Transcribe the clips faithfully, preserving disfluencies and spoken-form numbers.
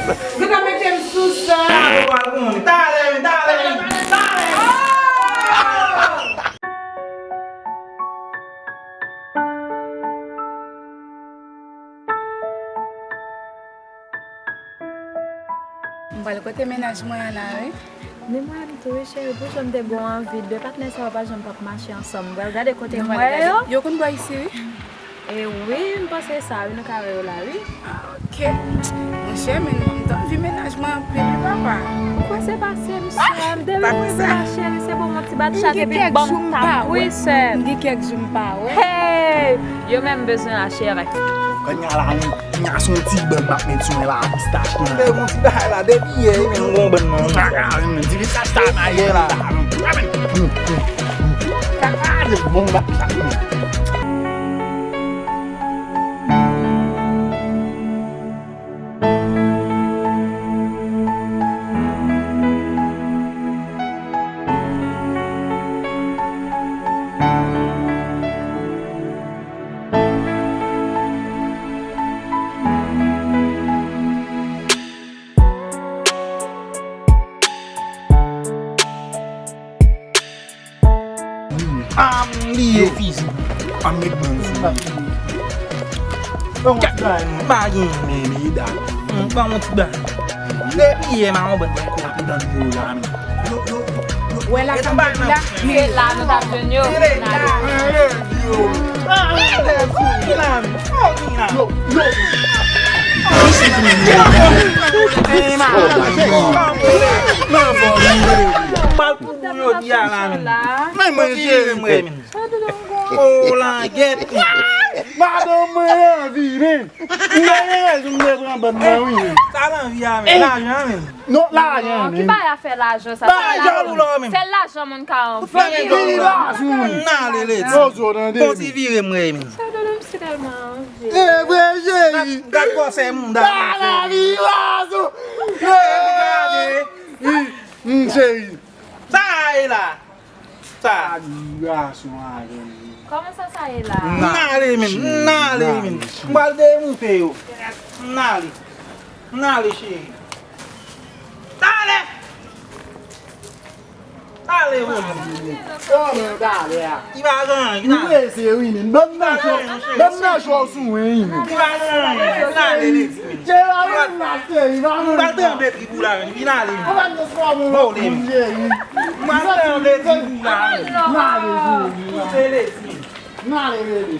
Gentan mete m sou sa. Talè, talè, talè, talè. M pral kote mennaj mwen an la, wi. Ni mwen menm tou, wi, cheri, pou jan m te gen anvi, de patnè sa yo pa janm p ap mache ansanm. M pral gade kote m wè yo. Yo konn bò isi, wi. E wi, m panse sa, wi, nou ka wè yo la, wi. Ah, ok. Monchè, men m t anvi mennaj mwen anpil, wi, papa. Kòman se pase, m sè m, depi m rive la, cheri, se pou yon ti bat chat epi ban m tap, wi, sè m. M gen kèk jou m pa wè. Hey! Yo menm bezwen la, cheri. Kounye a la, wi. Kounya se yon ti bann m ap met sou mwen la, pistach lan. Se yon ti bagay la, depi yè, men m gon bann nan. Ti pistach sa maye la. Kaka, se bon, m ap sa. Ah, m bliye fizi. Ah, m met bann sou li. Kèt, m pa gen men, meda. M pa yon ti bagay. Depi yè, m a yon bann bagay kou ap tann yo la, men. Wè la sa m te di la, se la nou t ap jwenn yo. Madanm mwen anvi, men. M gen rezon m te pran bann nan, wi. Sa lanvi a, men. Lajan, men. Non, lajan, men. Ki bagay afè lajan sa? Lajan pou lò, men. Se lajan moun ka anvi. Vire lajan. N ale leti. Pozo, tande. Konsi vire m, men. Sa done m si tèlman anvi. E vre, cheri. Gad kòsè moun da. Sa lavi, lajan. Gade. M, cheri. Sa e la. Sa. Kòman sa, sa ye la? M ale, men. M ale, men. M pral demoute yo. M ale. M ale, cheri. Talè! Talè, Rodi. Kòman talè a? Li pa gen anyen, li pa gen anyen. M prese, wi, men. Ban m nan cho, ban m nan cho sou mwen, wi, men. Li pa gen anyen. M ale, leti, men. Cheri, pa ban m nan, cheri, pa ban m nan. M pral tranble trip ou la, men. Vin ale, men. Bon, men. M pral tranble trip ou la, men. M ale, cheri. Pouse, leti, men. M ale, bebe.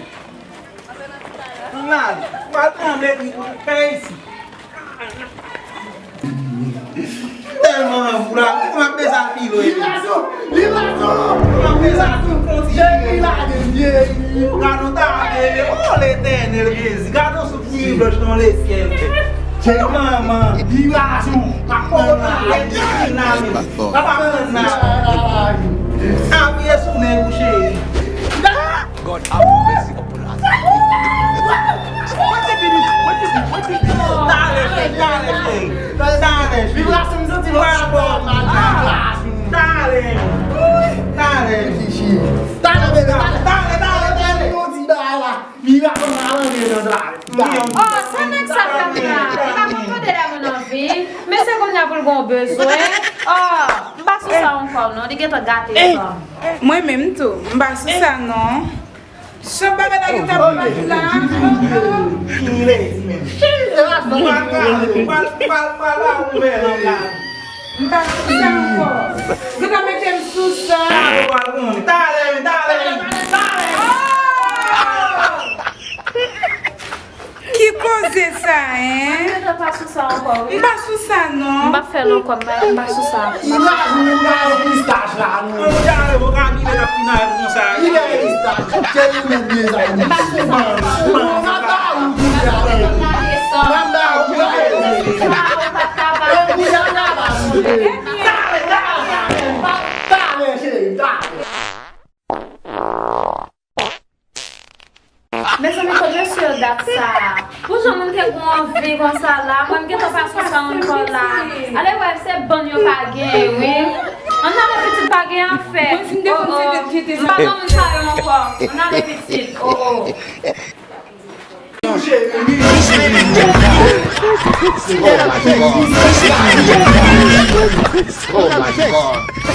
M ale. M pral tranble trip ou. Fè isi. Tèlman anvi la, ou konn ap beze al pi lwen. Li razo, li razo. Ou konn ap beze al pi lwen. Jeri la de Jeri. Gad on ta bebe. Oh, Letènèl Jezi. Gad on sou figi blanch nan lesyèl. Jeri manman. Li razo. Pa konn la. Li nan men. Pa pa konn la. Apiye sou nèg ou, cheri. God have mercy upon us. Talè, cheri, talè, cheri. Talè, cheri. Vibrasyon m santi m ap fè mal. Talè. Talè. Talè, bebe, talè. Talè, talè, talè. Yon ti bagay la. Vibrasyon m al antre nan talè. Oh, sa nèg sa fè m la? Li pa konn tande lè moun anvi. Men se kounye a pou l gon bezwen. Oh, m pa sou sa ankò non. Li gentan gate fanm. Mwen menm tou, m pa sou sa non. Chan bagay la gentan plat la. Fini lè di menm. Pral, pral, pral, pral la ouvè nan la. M pa sou sa ankò. Gentan mete m sou sa. Talè, talè, talè, talè. Ki koze sa, en? Mwen gentan pa sou sa ankò, wi. M pa sou sa, non. M pa fè l ankò, m pa, m pa sou sa. M pa sou sa. M pa sou sa. Mwen ja leve, ou ka vin ap fin al konsa. M pa sou sa. Mezanmi, kote sou dat sa a? Pou jan moun te gon anvi konsa la, mwen m gentan pa sou sa ankò la. Ale wè, se bann yo pa genyen, wi. Ann ale pitit, pa gen afè. Oh, oh. M pa nan moun sa yo ankò. Ann ale pitit. Oh, oh. Oh my God. Oh my God.